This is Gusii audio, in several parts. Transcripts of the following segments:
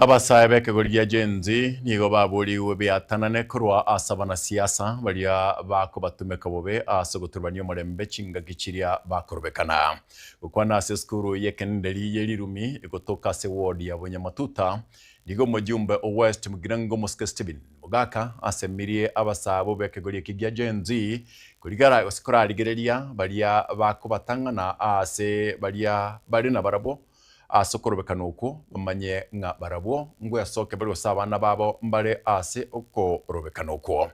Abasae b'ekegori gia Gen Z nigo baborigwe beatanane korwa ase abanasiasa baria bakobatumeka bobe ase ogoturubania omorembe chingaki chiria bakorobekana. Gokwana ase esukuru y'ekenenderi ye Rirumi egotoka ase ward ya Bonyamatuta, nigo omojumbe o West Mugirango Omosike Stephen Mogaka asemirie abasae abwo b'ekegori eke gia Gen Z korigara gose korarigereria baria bakobatang'ana ase baria bare nabarabwo Ase okorobekana okwo bamanye ng'a barabwo ngwesoke bare gose abana babo mbare ase okorobekana okwo.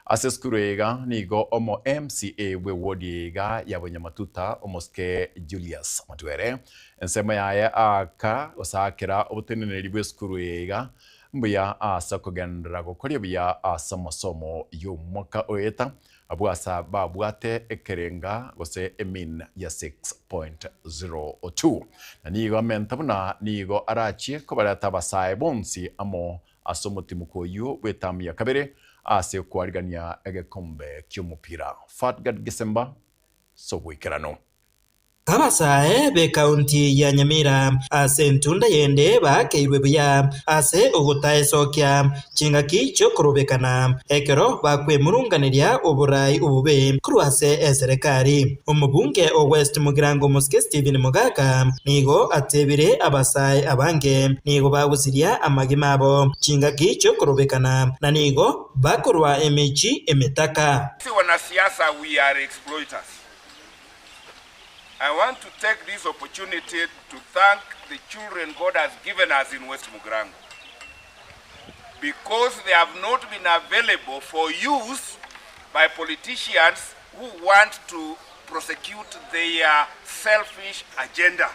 Ase esukuru eye iga nigo omo MCA bw'ewodi eye iga ya Bonyamatuta omosike Julius Matwere ensemo yaye aaka gose aakera oboteneneri bw'esukuru eye iga mbuya ase okogenderera gokoria buya ase amasomo y'omwaka oeta Abwo asa babwate ekerenga gose emean ya 6.02. Na nigo amenta buna nigo arachie kobareta abasae bonsi amo ase omotimoko oyio bw'etamu ya kabere ase okwarigania egekombe ki'omopira. Fatgard Gisemba, Soboikeranu. Abasae b'ekaunti ya Nyamira ase entunda yende baakeirwe buya ase ogotaesokia chingaki chi'okorobekana ekero bakwemurunganeria oborai obobe korwa ase eserekari. Omobunge o West Mugirango Omosike Stephen Mogaka nigo atebire abasae abange nigo bagosiria amagima abo chingaki chi'okorobekana na nigo bakorwa emechi emetaka. Sisi wanasiasa we are exploiters. I want to take this opportunity to thank the children God has given us in West Mugirango because they have not been available for use by politicians who want to prosecute their selfish agenda.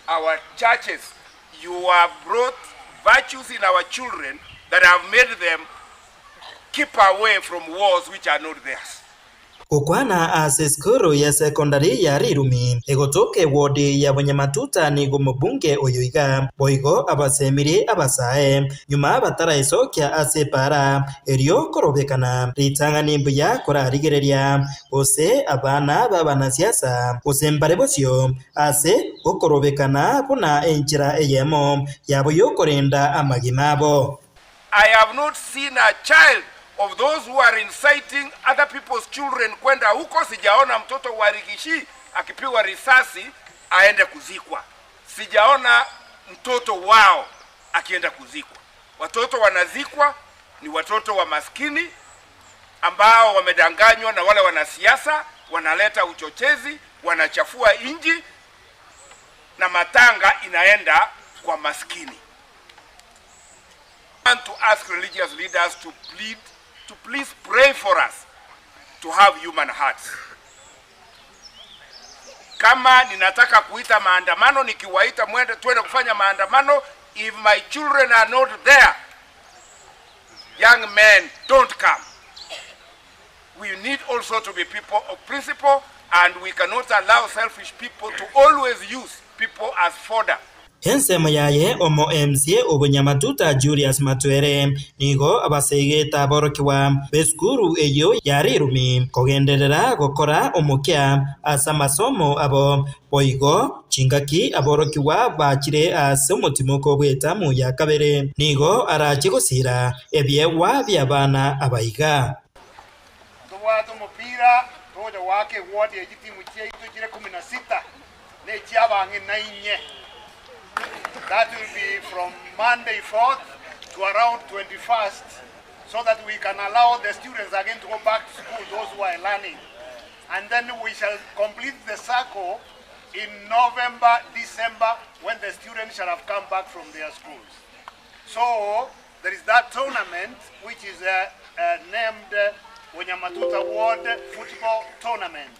Our churches, you have brought virtues in our children that have made them keep away from wars which are not theirs. Gokwana ase esukuru ya sekondari ya Rirumi egotoka ewodi ya Bonyamatuta nigo omobunge oyo iga boigo abasemirie abasae nyuma bataraesokia ase epaara erio korobekana ritang'ani mbuya korarigereria gose abana b'abanasiasa gose mbare bosio ase okorobekana buna enchera eyemo yabo y'okorenda amagima abo. I have not seen a child of those who are inciting other people's children kwenda huko, sijaona mtoto wa Rigishi akipigwa risasi aende kuzikwa, sijaona mtoto wao akienda kuzikwa. Watoto wanazikwa ni watoto wa maskini ambao wamedanganywa na wale wanasiasa, wanaleta uchochezi, wanachafua inji na matanga inaenda kwa maskini. want to ask religious leaders to plead, to please pray for us to have human hearts. Kama ninataka kuita maandamano, nikiwaita mwende twende kufanya maandamano, if my children are not there, young men don't come. We need also to be people of principle and we cannot allow selfish people to always use people as fodder. Ensemo yaye omo MCA o Bonyamatuta Julius Matwere nigo abaseegete aborokigwa b'esukuru eyio ya Rirumi kogenderera gokora omokia ase amasomo abo. Boigo chingaki aborokigwa bachire ase omotimoko bw'etamu ya kabere nigo arache gosiira ebiegwa bi'abana abaiga. Ntobwate omopira togocha goaka eward ye chitimu chiaito chire kumi na sita na echiabang'ina inye. That will be from Monday 4th to around 21st so that we can allow the students again to go back to school, those who are learning. And then we shall complete the circle in November, December, when the students shall have come back from their schools. So there is that tournament which is uh, uh, named uh, Wanyamatuta Ward Football Tournament.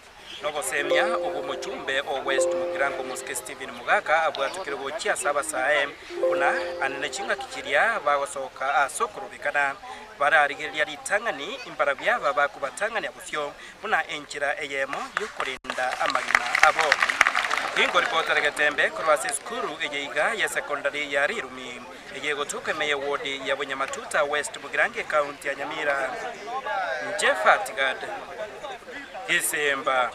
Nogosemia obwo omochumbe o West Mugirango Omosike Stephen Mogaka abwatokire gochia ase abasae buna anene chingaki chiria bagosoka ase okorobekana bararigereria ritang'ani imbarabwo aba bakobatang'ania bosio buna enchera eyemo y'okorenda amagima abo. Ginkoripotera Getembe korwa ase esukuru eye iga ya secondary ya Rirumi eye egotoka ime y'ewodi ya Bonyamatuta West Mugirango ekaunti ya Nyamira. Inche Fatgad Gisemba.